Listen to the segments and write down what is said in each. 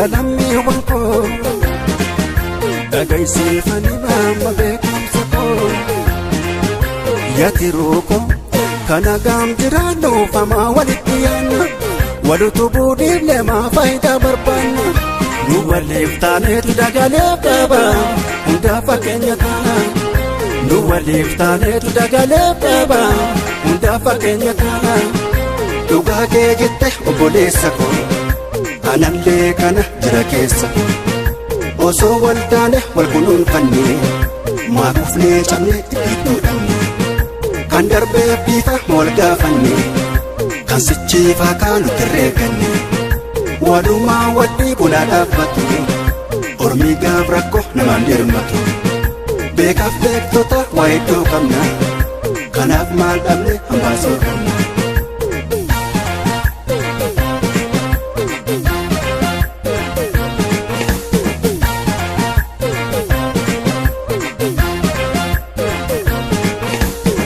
Yaalammiiwwan koo dhagaysiifanii maama beekumsa koo Yaatiruu koo kana gaam jiraannu famaa walitti yaanna Walutubuu dhiifne maa faayidaa barbaanna Nu waliif taaneetu dagalee qaba hundaa fakkeenya taana Nu waliif taaneetu dagalee qaba hundaa fakkeenya taana Dhugaa kee jette obboleessa koo Anallee kana jira keessa koo Osoo wal taane wal kunuunfanne maa kufnee cabne itti dhabne Kan darbee bifa wal gaafanne kan sichiifaa kaanutti reeganne Walumaa wadhii bunaa dhaabbatu Ormii gaaf rakkoo namaan dirmatu Beekaaf beektota waa hedduu qabna Kanaaf maal dhabne hambaa sooranna.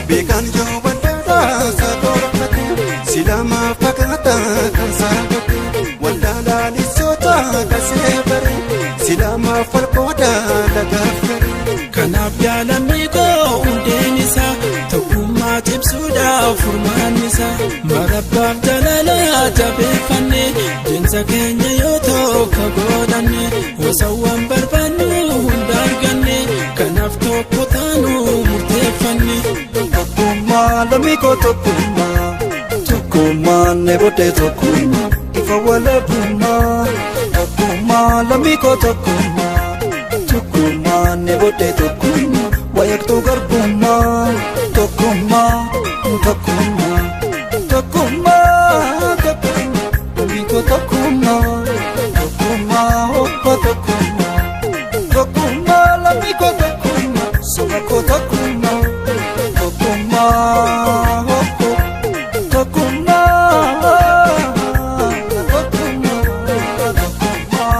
Beekaan yoo waldaa sakoorfate silama fakkaata kan saakate wallaalaanis soota kasee bare silama falqooda lagaaf gare. Kanaaf jaalamni koo hundeen isaa tokkummaa cimsuudhaaf furmaanni isaa marabbaaf jaalala jabeeffanne deemsa keenya yoo tokko godhanne gosawwan barbaannu hunda arganne kanaaf tokko taanu murteeffanne. Tokkummaa lammii koo tokkummaa tokkummaan ne booddee tokkummaa ifa walabummaa tokkummaa lammii koo tokkummaa tokkummaan ne booddee tokkummaa wayyaktuu garbummaa tokkummaa tokkummaa tokkummaa tokkummaa lammii koo tokkummaa tokkummaa obbo tokkummaa tokkummaa lammii koo tokkummaa saba koo tokkummaa. Tokkummaa obbo tokkummaa tokkummaa tokkummaa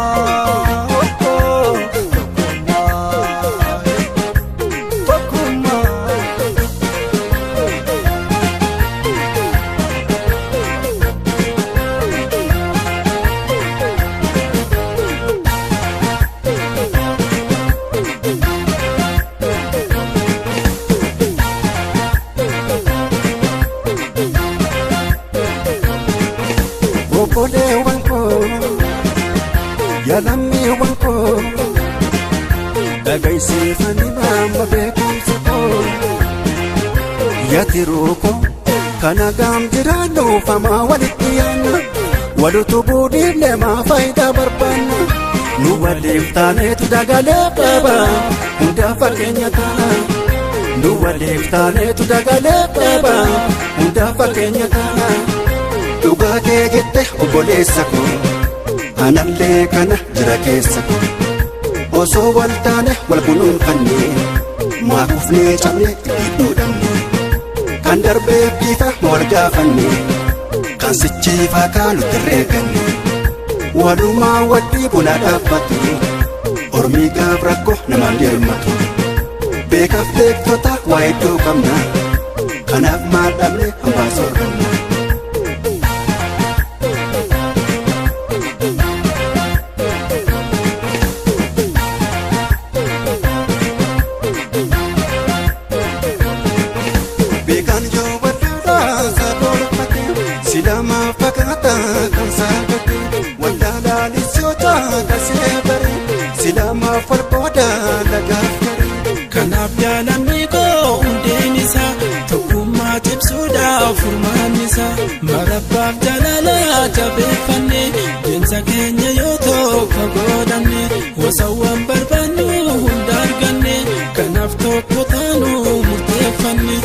obbo tokkummaa tokkummaa. Obboleewwan koo yaalammiiwwan koo dhagaysiifanii maama beekumsa koo Yaatiruu koo kana gaam jiraannu famaa walitti yaanna Walutubuu dhiifne maa faayidaa barbaanna Nu waliif taaneetu dagalee qaba hundaa fakkeenya taana Nu waliif taaneetu dagalee qaba hundaa fakkeenya taana Dhugaa kee jette obboleessa koo anallee kana jira keessa koo Osoo wal taane wal kunuunfanne maa kufnee cabne itti dhabne Kan darbee bifa wal gaafanne kan sichiifaa kaanutti reeganne Walumaa waddii bunaa dhaabbatu Ormii gaaf rakkoo namaan dirmatu Beekaaf beektota waa hedduu qabna Kanaaf maal dhabne hambaa sooranna. Beekaan yoo waldaa sakoorfate silama fakkaata kan saakate wallaalaanis yoo kasee bare silama falqooda lagaaf gare. Kanaaf jaalamni koo hundeen isaa tokkummaa cimsuudhaaf furmaanni isaa marabbaaf jaalala jabeeffanne deemsa keenya yoo tokko godhanne gosawwan barbaannu hunda arganne kanaaf tokko taanu murteeffanne.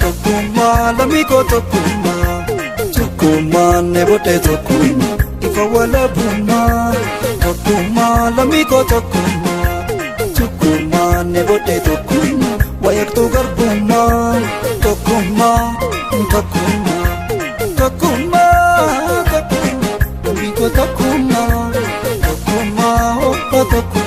Tokkummaa lammii koo tokkummaa tokkummaan ne booddee tokkummaa ifa walabummaa tokkummaa lammii koo tokkummaa tokkummaan ne booddee tokkummaa wayyaktuu garbummaa tokkummaa tokkummaa tokkummaa tokkummaa lammii koo tokkummaa tokkummaa obbo tokkummaa.